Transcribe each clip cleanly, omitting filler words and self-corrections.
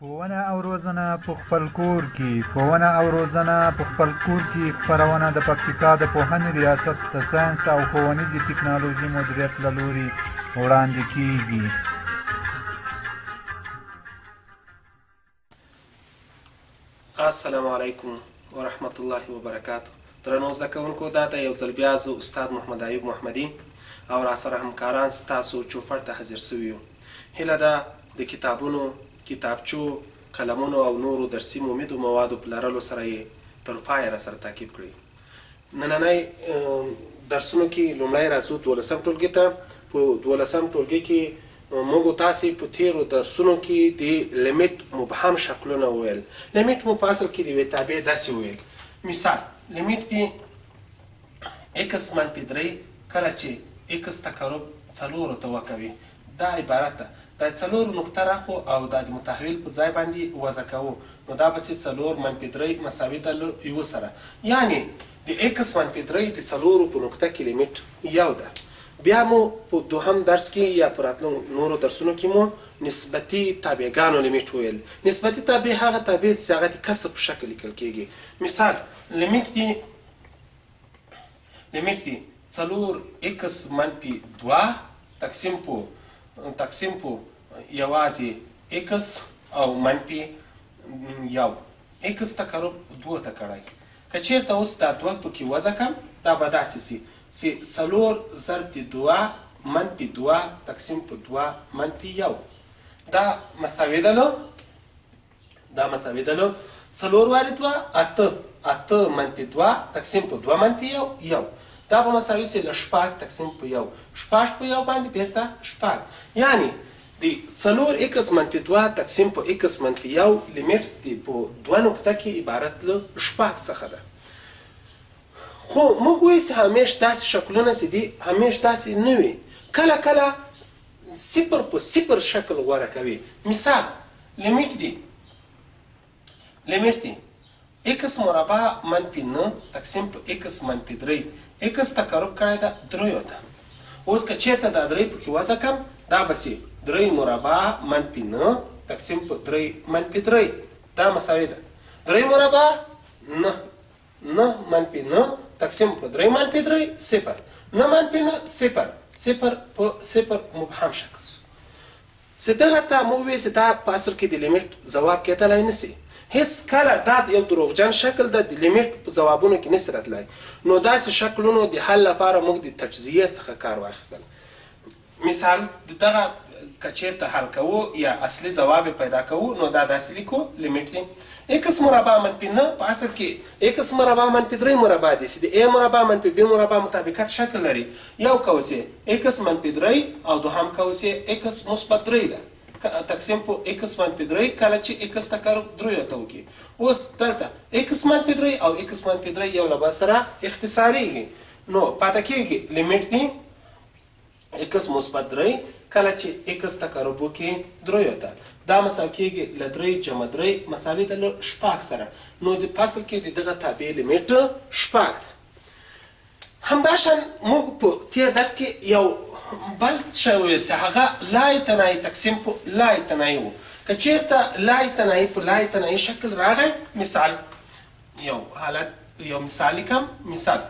ښوونه او روزنه په خپل کور کې ښوونه او روزنه په خپل کور کې خپرونه د پکتیکا د پوهنې ریاست د ساینس او ښوونیزې ټکنالوژي مدیریت له لوري وړاندې کیږي. السلام علیکم ورحمت الله وبرکاته درنو زده کوونکو، دا ده یو ځل بیا زه استاد محمد ایوب محمدي او راسره همکاران ستاسو چوپړ ته حاضر شوي یو. هیله ده د کتابونو، کتابچو، قلمونو او نورو درسي ممیدو موادو په لرلو سره یې تر پایه راسره تعقیب کړئ. نننی درسونو کې لومړی راځو دولسم ټولګي ته. په دولسم ټولګي کې موږ تاسې په تیرو درسونو کې د لیمیټ مبهم شکلونه وویل. لیمیټ مو په اصل کې د یوې تابع داسې وویل. مثال، لیمیټ د ایکس منفي درې کله چې ایکس تقرب څلورو ته وکوي، دا عبارت ده. دا څلور نقطه راخو او دا د متحول په ځای باندې وضع کوو، نو دا به سي څلور منفي درۍ مساوي ده له یو سره، یعنې د ایکس منفي درۍ د څلورو په نقطه کې لیمیټ یو ده. بیا مو په دوهم درس کې یا په راتلونکو نورو درسونو کې مو نسبتي تابع ګانو لیمیټ وویل. نسبتي تابع هغه تابع ده چې هغه د کسر په شکل لیکل کیږي. مثال، لیمیټ د لیمیټ دی څلور ایکس منفي دوه تقسیم په تقسیم په یوازې ایکس او منفي یو ایکس تقرب دوه ته کړی. که چیرته اوس دا دوه پکې وضع کړم، دا به داسې سي چې څلور ضرب د دوه منفي دوه تقسیم په دوه منفي یو، دا مساوي ده له دا مساوي ده له څلور وارې دوه اته، اته منفي دوه تقسیم په دوه منفي یو یو، دا به مساوي سي له شپږ تقسیم په یو، شپږ په یو باندې بیرته شپږ. یعنی د څلور ایکس منفي دوه تقسیم په ایکس منفي یو لیمیټ د په دوه نقطه کې عبارت له شپږ څخه ده. خو موږ وایو چې همیش داسې شکلونه چې دي همیش داسې نه وي، کله کله صفر په صفر شکل غوره کوي. مثال، لیمیټ دی لیمیټ دی ایکس مربع منفي نه تقسیم په ایکس منفي درې، ایکس تقرب کړی ده دریو ته. اوس که چیرته دا درې پکې وضع کم، دا به سي درې مربع منفي نه تقسیم په درې منفي درې، دا مساوي ده درې مربع نه نه منفي نه تقسیم په درې منفي درې صفر، نه منفي نه صفر، صفر په صفر مبهم شکل سو. چې دغه ته مو ووې چې دا په اصل کې د لیمیټ ځواب کېدلای نه سي. هیڅ کله دا یو دروغجن شکل ده، د لیمیټ په ځوابونو کې نسي راتلای. نو داسې شکلونو د حل لپاره موږ د تجزیې څخه کار واخیستل. مثال، د دغه که چېرته حل کوو یا اصلي ځواب یې پیدا کوو، نو دا داسې لیکو، لیمیټ دی ایکس مربع منفي نه، په اصل کې ایکس مربع منفي درې مربع دی چې د ای مربع منفي بي مربع مطابقت شکل لري. یو قوس یې ایکس منفي درې او دوهم قوس یې ایکس مثبت درې ده تقسیم په ایکس منفي درې کله چې ایکس تقرب دریو ته وکړي. اوس دلته ایکس منفي درې او ایکس منفي درې یو له بل سره اختصاریږي، نو پاتې کېږي لیمیټ دی ایکس مثبت درې کله چې ایکس تقرب وکړي دریو ته، دا مساوي کېږي له درې جمع درې مساوي ده له شپږ سره. نو د فصل کې د دغه تابع لیمیټ شپږ ده. همداشان موږ په تېر درس کې یو بل شی وویل چې هغه لایتناهي تقسیم په لایتناهي وو. که چېرته لایتناهي په لایتناهي شکل راغی، مثال یو حالت یو مثال لیکم، مثال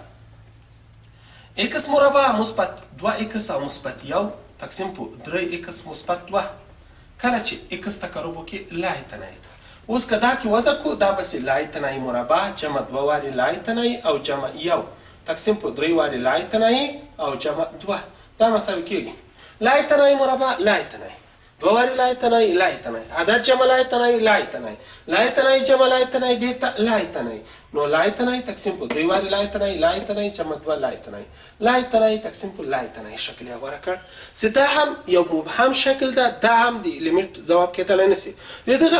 ایکس مربع مثبت دوه ایکس او مثبت یو تقسیم په درې ایکس مثبت دوه کله چې ایکس تقرب وکړي لایتناهي ته. اوس که دا کې وضع کړو، دا به سي لایتناهي مربع جمع دوه وارې لایتناهي او جمع یو تقسیم په درې وارې لایتناهي او جمع دوه، دا مساوي کېږي لایتناهي مربع لایتناهي دوه وارې لایتناهي لایتناهي عدد جمع لایتناهي لایتناهي لایتناهي جمع لایتناهي بیرته لایتناهي، نو لایتناهي تقسیم په درې وارې لایتناهي لایتناهي جمع دوه لایتناهي لایتناهي تقسیم په لایتناهي شکل یې غوره کړ چې دا هم یو مبهم شکل ده، دا هم د لیمیټ ځواب کېدلی نه سي. د دغه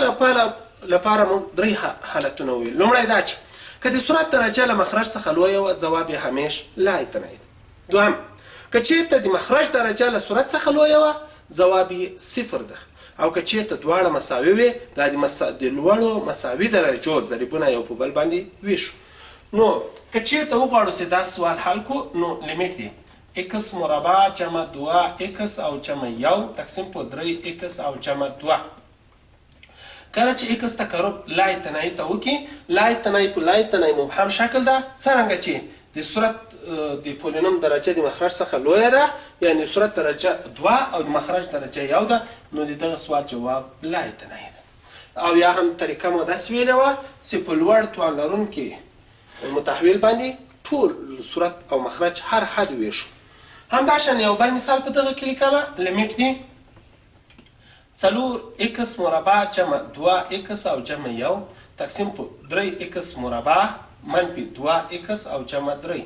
لپاره موږ درې حالتونه وویل. لومړی دا چې که د سرعت درجه له مخرج څخه لویه وه، ځواب یې همیش لایتناهي ده. دوهم، که چېرته د مخرج درجه له سرعت څخه لویه وه، ځواب یې صفر ده. او که چېرته دواړه مساوي وې، دا د لوړو مساوي درجو ضریبونه یو په بل باندې ویشو. نو که چېرته وغواړو چې دا سوال حل کړو، نو لیمیټ دی ایکس مربع جمع دوه ایکس او جمع یو تقسیم په درې ایکس او جمع دوه. کله چې ایکس تقرب لایتناهي ته وکړي، لایتناهي په لایتناهي مبهم شکل ده، څرنګه چې د صورت د فولینوم درجه د مخرج څخه لویه ده، یعنی د صورت درجه 2 او د مخرج درجه 1 ده، نو د دغه سوال جواب لایتناهي ده. او یا هم طریقه مو داسې ویلې وه چې په لوړ توان لرونکي متحول باندې ټول صورت او مخرج هر حد ویشو. همداشان یو بل مثال په دغه کې لیکمه، لیمیټ دی 4 ایکس مربع جمع 2 ایکس او جمع 1 تقسیم په 3 ایکس مربع منفي 2 ایکس او جمع 3.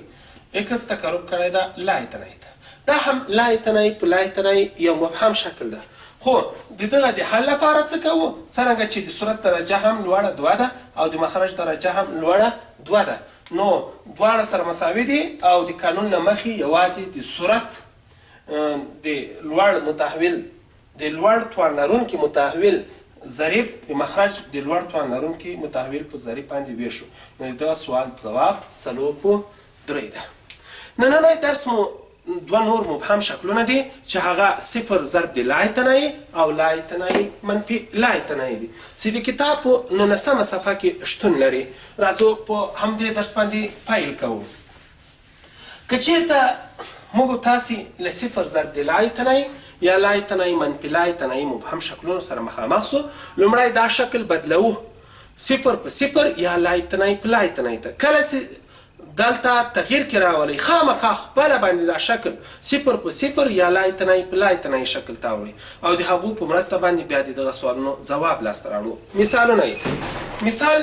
ایکس تقرب کړی ده لایتناهي ته. دا هم لایتناهي په لایتناهي یو مبهم شکل ده، خو د دغه د حل لپاره څه کوو؟ څرنګه چې د صورت درجه هم لوړه 2 ده او د مخرج درجه هم لوړه 2 ده، نو دواړه سره مساوي دي او د قانون له مخې یوازې د صورت د لوړ متحول د لوړ توان لرونکي متحول ضریب د مخرج د لوړ توان لرونکي متحول په ضریب باندې ویشو. نو د دغه سوال ځواب 4 په 3 ده. نننی درس مو دوه نور مبهم شکلونه دي چې هغه 0 ضرب د لایتناهي او لایتناهي منفي لایتناهي دي چې د کتاب په 19مه صفحه کې شتون لري. راځو په همدې درس باندې پیل کوو. که چېرته موږ تاسې له 0 ضرب د لایتناهي یا لایتناهي منفي لایتناهي مبهم شکلونو سره مخامخ سو، لومړی دا شکل بدلوو 0 په 0 یا لایتناهي په لایتناهي ته. کله چې دلته تغییر کې راولئ، خامخا خپله باندې دا شکل 0 په 0 یا لایتناهي په لایتناهي شکل ته اوړي او د هغو په مرسته باندې بیا د دغه سوالونو ځواب لاسته راوړو. مثالونه یې، مثال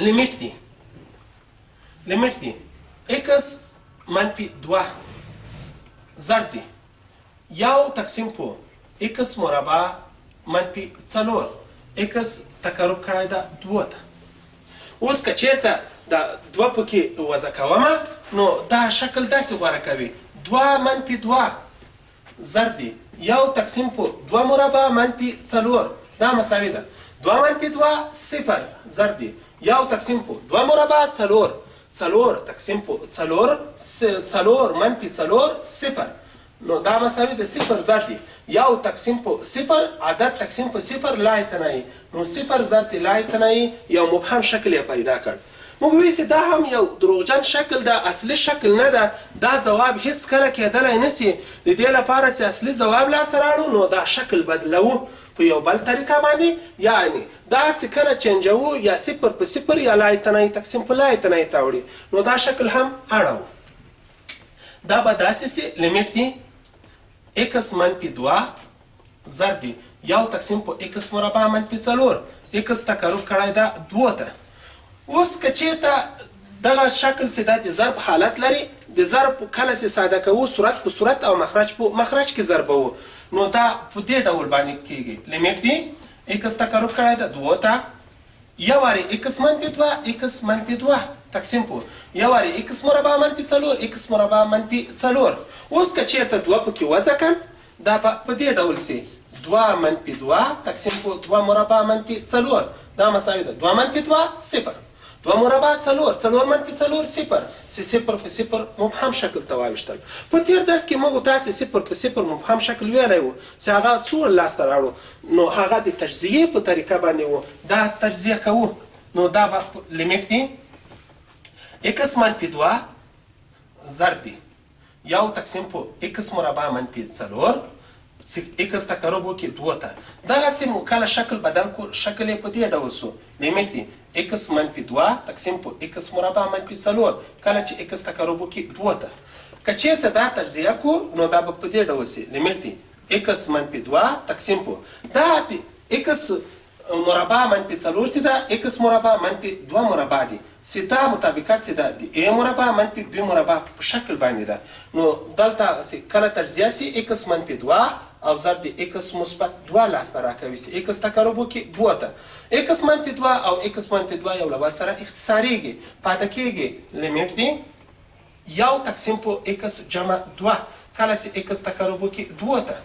لیمیټ دی، لیمیټ دی ایکس منفي 2 ضرب دی 1 تقسیم په ایکس مربع منفي 4، ایکس تقرب کړی ده 2 ته. اوس که چېرته دا 2 پکې وضع کومه، نو دا شکل داسې غوره کوي 2 منفي 2 ضرب دی 1 تقسیم په 2 مربع منفي 4، دا مساوي ده 2 منفي 2 0 ضرب دی 1 تقسیم په 2 مربع 4، 4 تقسیم په 4، 4 منفي 4 0، نو دا مساوي د 0 ضرب دی 1 تقسیم په 0 عدد تقسیم په 0 لایتناهي، نو 0 ضرب دی لایتناهي یو مبهم شکل یې پیدا کړ. موږ ویل چې دا هم یو دروغجن شکل ده، اصلي شکل نه ده، دا ځواب هیڅ کله کېدلی نه سي. د دې لپاره چې اصلي ځواب لاسته راوړو نو دا شکل بدلوو په یو بل طریقه باندې، یعنی دا چې کله چینجوو یا 0 په 0 یا لایتناهي تقسیم په لایتناهي ته اوړي، نو دا شکل هم اړوو. دا به داسې سي لیمیټ دی ایکس منفي 2 ضرب دی 1 تقسیم په ایکس مربع منفي 4، ایکس تقرب کړی ده 2 ته. اوس که چېرته دغه شکل چې دا د ضرب حالت لري، د ضرب کله چې ساده کوو صورت په صورت او مخرج په مخرج کې ضربوو، نو دا په دې ډول باندې کېږي. لیمیټ دی ایکس تقرب کړی ده 2 ته، یو وارې ایکس منفي 2 ایکس منفي 2 تقسیم په یو وارې ایکس مربع منفي 4 ایکس مربع منفي 4. اوس که چېرته 2 پکې وضع کړم، دا به په دې ډول سي 2 منفي 2 تقسیم په 2 مربع منفي 4، دا مساوي ده 2 منفي 2 0، 2 مربع 4، 4 منفي 4 0، چې 0 په 0 مبهم شکل ته واوښتل. په تېر درس کې موږ تاسې 0 په 0 مبهم شکل ویلی و چې هغه څو لاسته راوړو، نو هغه د تجزیې په طریقه باندې و، دا تجزیه کوو. نو دا به لیمیټ دی ایکس منفي 2 ضرب دی 1 تقسیم په ایکس مربع منفي 4 چې ایکس تقرب وکړي 2 ته. دغسې مو کله شکل بدل کړو، شکل یې په دې ډول سو، لیمیټ دی ایکس منفي 2 تقسیم په ایکس مربع منفي 4، کله چې ایکس تقرب وکړي 2 ته. که چېرته دا تجزیه کړو نو دا به په دې ډول سي، لیمیټ دی ایکس منفي 2 تقسیم په دا د ایکس مربع منفي 4 چې ده ایکس مربع منفي 2 مربع دی، چې دا مطابقت چې ده د ای مربع منفي بی مربع په شکل باندې ده. نو دلته چې کله تجزیه سي ایکس منفي 2 او ضرب د ایکس مثبت 2 لاسته راکوي چې ایکس تقرب وکړي 2 ته. ایکس منفي 2 او ایکس منفي 2 یو له بل سره اختصارېږي، پاتې کېږي لیمیټ دی 1 تقسیم په ایکس جمع 2، کله چې ایکس تقرب وکړي 2 ته،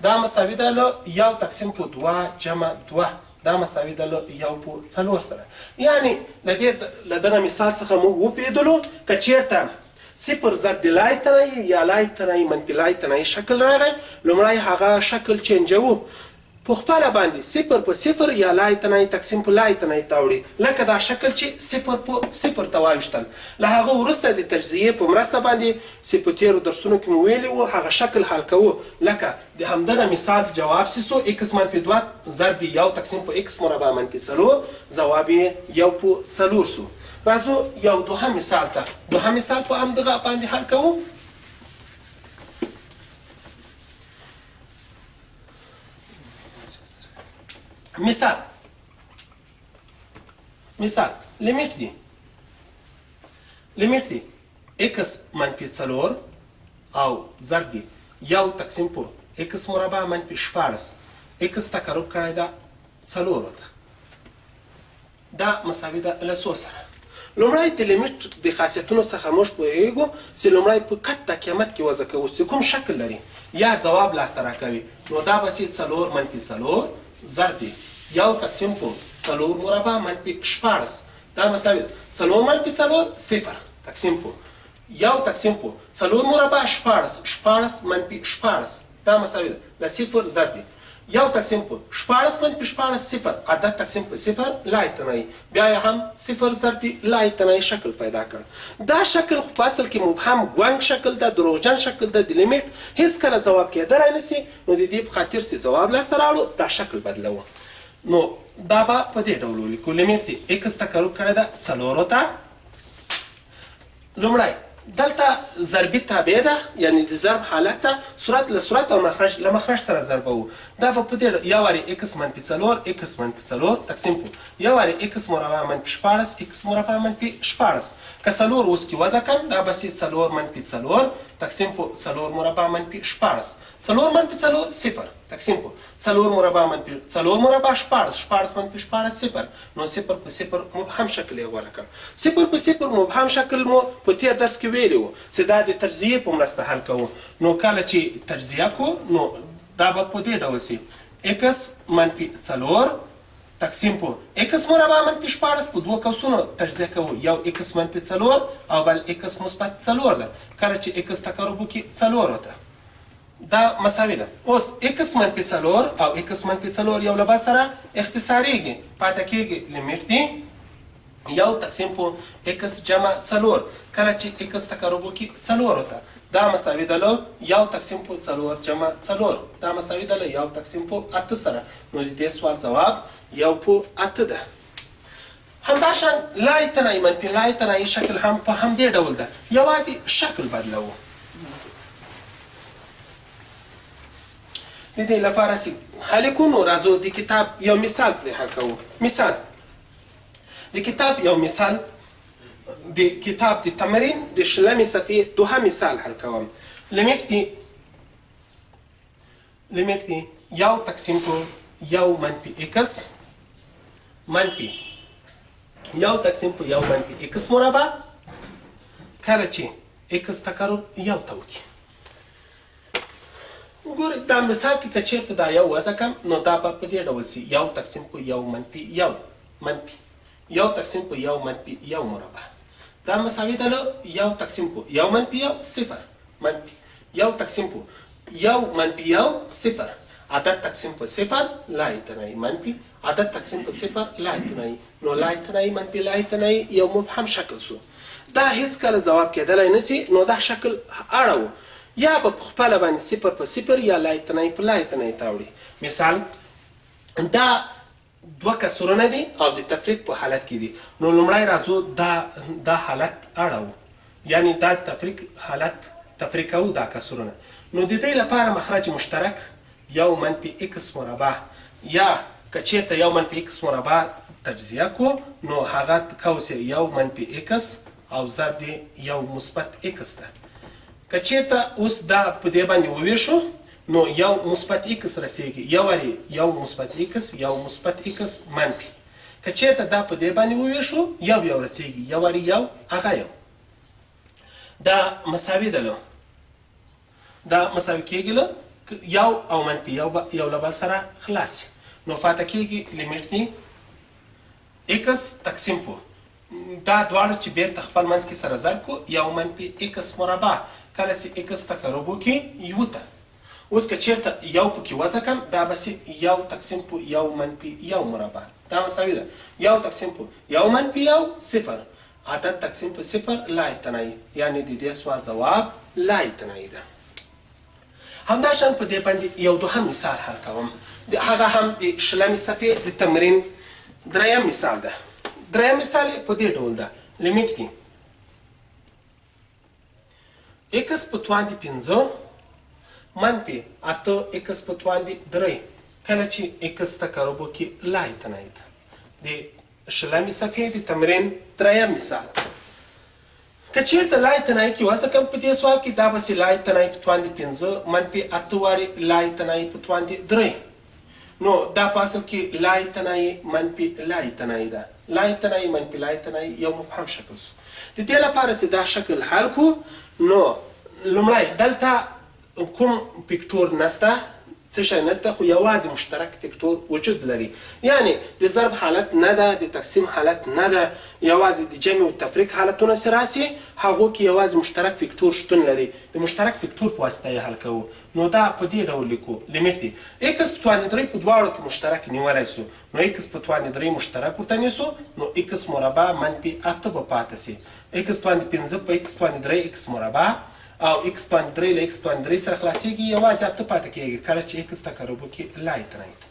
دا مساوي ده له 1 تقسیم په 2 جمع 2، دا مساوي ده له 1 په 4 سره. یعنی له دغه مثال څخه موږ وپوهېدلو که چېرته 0 ضرب د لایتناهي یا لایتناهي منفي لایتناهي شکل راغی، لومړی هغه شکل چینجوو، په خپله باندې صفر په صفر یا لایتناهي تقسیم په لایتناهي ته اوړي، لکه دا شکل چې صفر په صفر ته واوښتل. له هغه وروسته د تجزیې په مرسته باندې چې په تېرو درسونو کې مو ویلي وو هغه شکل حل کوو، لکه د همدغه مثال جواب چې شو ایکس منفي دوه ضرب یو تقسیم په ایکس مربع منفي څلور، ځواب یې یو په څلور شو. راځو یو دوهم مثال ته، دوهم مثال په همدغه باندې حل کوو. مثال مثال لیمیټ دی لیمیټ دی x منفي څلور او ضرب دی یو تقسیم په x مربع منفي 16 x تقرب کړی ده څلورو ته. دا مساوي ده له څو سره؟ لومړی د لیمیټ د خاصیتونو څخه موږ پوهیږو چې لومړی په کته قیمت کې وضع کوو چې کوم شکل لري یا ځواب لاسته راکوي، نو دا به سي څلور منفي څلور ضرب دی یو تقسیم په څلور مربع منفي 16، دا مساوي ده څلور منفي څلور صفر تقسیم په یو تقسیم په څلور مربع 16، 16 منفي 16، دا مساوي ده له صفر ضرب دی یو تقسیم په 16 منفي 16 صفر، عدد تقسیم په صفر لایتناهي، بیا یې هم صفر ضرب دی لایتناهي شکل پیدا کړ. دا شکل خو په اصل کې مبهم ګونګ شکل ده، دروغجن شکل ده، د لیمیټ هیڅکله ځواب کېدلی نه سي، نو د دې په خاطر چې ځواب لاسته راوړو دا شکل بدلوو. نو دا به په دې ډول ولیکو، لیمیټ دی ایکس تقرب کړی ده څلورو ته. لومړی دلته ضربي تابع ده، یعنی د ضرب حالت ته صورت له صورت او مخرج له مخرج سره ضربوو. دا به په دې یو وارې ایکس منفي څلور ایکس منفي څلور تقسیم کړو، یو وارې ایکس مربع منفي 16 ایکس مربع منفي 16. که څلور اوس کې وضع کړم دا به سي څلور منفي څلور تقسیم په څلور مربع منفي 16، څلور منفي څلور صفر تقسیم په څلور مربع منفي څلور مربع 16، 16 منفي 16 صفر. نو صفر په صفر مبهم شکل یې غوره کړ. صفر په صفر مبهم شکل مو په تېر درس کې ویلي وو چې دا د تجزیې په مرسته حل کوو. نو کله چې تجزیه کو نو دا به په دې ډول سي ایکس منفي څلور تقسیم په ایکس مربع منفي 16 په دوو قوسونو تجزیه کوو، یو ایکس منفي څلور او بل ایکس مثبت څلور ده. کله چې ایکس تقرب وکړي څلورو ته دا مساوي ده. اوس ایکس منفي څلور او ایکس منفي څلور یو له بل سره اختصارېږي، پاتې کېږي لیمیټ دی یو تقسیم په ایکس جمع څلور. کله چې ایکس تقرب وکړي څلورو ته دا مساوي ده له یو تقسیم په څلور جمع څلور، دا مساوي ده له یو تقسیم په اته سره. نو د دې سوال ځواب یو په اته ده. همداشان لایتناهي منفي لایتناهي شکل هم په همدې ډول ده، یوازې شکل بدلوو. د دې لپاره چې حل کړو نو راځو د کتاب یو مثال پرې حل کوو. مثال د کتاب یو مثال د کتاب د تمرین د شلمې صفحې دوهم مثال حل کوم. لیمیټ دی لیمیټ دی یو تقسیم په یو منفي ایکس منفي یو تقسیم په یو منفي ایکس مربع کله چې ایکس تقرب یو ته وکړي. وګورئ دا مثال کې که چېرته دا یو وضع کړم نو دا به په دې ډول سي یو تقسیم په یو منفي یو منفي یو تقسیم په یو منفي یو مربع، دا مساوي ده له یو تقسیم په یو منفي یو صفر منفي یو تقسیم په یو منفي یو صفر، عدد تقسیم په صفر لایتناهي منفي عدد تقسیم په صفر لایتناهي. نو لایتناهي منفي لایتناهي یو مبهم شکل سو، دا هیڅکله ځواب کېدلی نه سي. نو دا شکل اړوو، یا به په خپله باندې صفر په صفر یا لایتناهي په لایتناهي ته اوړي. مثال دا دوه کسرونه دي او د تفریق په حالت کې دي، نو لومړی راځو دا حالت اړوو، یعنی دا تفریق حالت تفریقوو دا کسرونه. نو د دې لپاره مخرج مشترک یو منفي ایکس مربع، یا که چېرته یو منفي ایکس مربع تجزیه کو نو هغه قوس یو منفي ایکس او ضرب دی یو مثبت ایکس ده. که چېرته اوس دا په دې باندې وویشو نو یو مثبت ایکس رسېږي، یو وارې یو مثبت ایکس یو مثبت ایکس منفي. که چېرته دا په دې باندې وویشو یو یو رسېږي، یو وارې یو هغه یو، دا مساوي ده له دا مساوي کېږي له یو او منفي یو به یو له بل سره خلاص شي. نو پاتې کېږي لیمیټ دی ایکس تقسیم په دا دواړه چې بیرته خپل منځ کې سره ضرب کړو یو منفي ایکس مربع کله چې ایکس تقرب وکړي یو ته. اوس که چیرته یو پکې وضع کړم دا به سي یو تقسیم په یو منفي یو مربع، دا مساوي ده یو تقسیم په یو منفي یو صفر، عدد تقسیم په صفر لایتناهي، یعنې د دې سوال ځواب لایتناهي ده. همداشان په دې باندې یو دوهم مثال حل کوم، د هغه هم د شلمې صفحې د تمرین دریم مثال ده. دریم مثال یې په دې ډول ده، لیمیټ دی ایکس په توان د 5 منفي 8 ایکس په توان د 3 کله چې ایکس تقرب وکړي لایتناهي ته. د شلمې صفحې د تمرین دریم مثال. که چیرته لایتناهي کې وضع کړم په دې سوال کې دا به سي لایتناهي په توان د 5 منفي 8 وارې لایتناهي په توان د 3، نو دا په اصل کې لایتناهي منفي لایتناهي ده. لایتناهي منفي لایتناهي یو مبهم شکل سو. د دې لپاره چې دا شکل حل کړو نو لومړی دلته کوم فکټور نسته، څه شی نسته، خو یوازې مشترک فکټور وجود لري، یعنې د ضرب حالت نه ده، د تقسیم حالت نه ده، یوازې د جمع او تفریق حالتونه سره راسي، هغو کې یوازې مشترک فکټور شتون لري، د مشترک فکټور په واسطه یې حل کوو. نو دا په دې ډول لیکو، لیمیټ دی ایکس په توان 3 په دواړو کې مشترک نیولی سو، نو ایکس په توان 3 مشترک ورته نیسو، نو ایکس مربع منفي 8 به پاتې سي، ایکس توان 5 په ایکس توان 3 ایکس مربع او ایکس توان 3 له ایکس توان 3 سره خلاصېږي، یوازې 8 پاتې کېږي کله چې ایکس تقرب وکړي لایتناهي ته.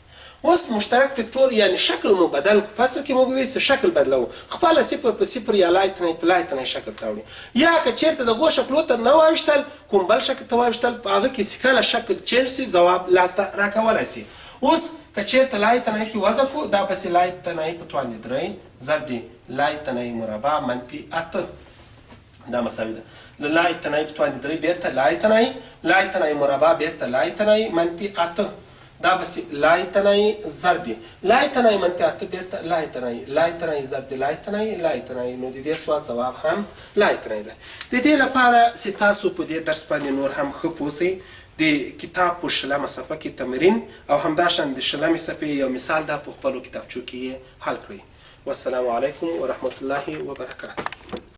اوس مشترک فکټور یعنې شکل مو بدل کړو، په اصل کې موږ ویل چې شکل بدلوو، خپله صفر په صفر یا لایتناهي په لایتناهي شکل ته اوړي، یا که چېرته دغو شکلو ته نه واوښتل کوم بل شکل ته واوښتل په هغه کې چې کله شکل چینج سي ځواب لاسته راکولی سي. اوس که چېرته لایتناهي کې وضع کړو دا به سي لایتناهي په توان د 3 ضرب د لایتناهي مربع منفي 8، دا مساوي ده له لایتناهي په توان د 3 بیرته لایتناهي، لایتناهي مربع بیرته لایتناهي منفي 8، دا به سي لایتناهي ضرب دی لایتناهي منفي 8 بیرته لایتناهي، لایتناهي ضرب دی لایتناهي لایتناهي، نو د دې سوال ځواب هم لایتناهي ده. د دې لپاره چې تاسو په دې درس باندې نور هم ښه پوه سئ د کتاب په شلمه صفحه کې تمرین او همداشان د شلمې صفحې یو مثال ده په خپلو کتابچو کې یې حل کړئ. والسلام علیکم ورحمت الله وبرکاته.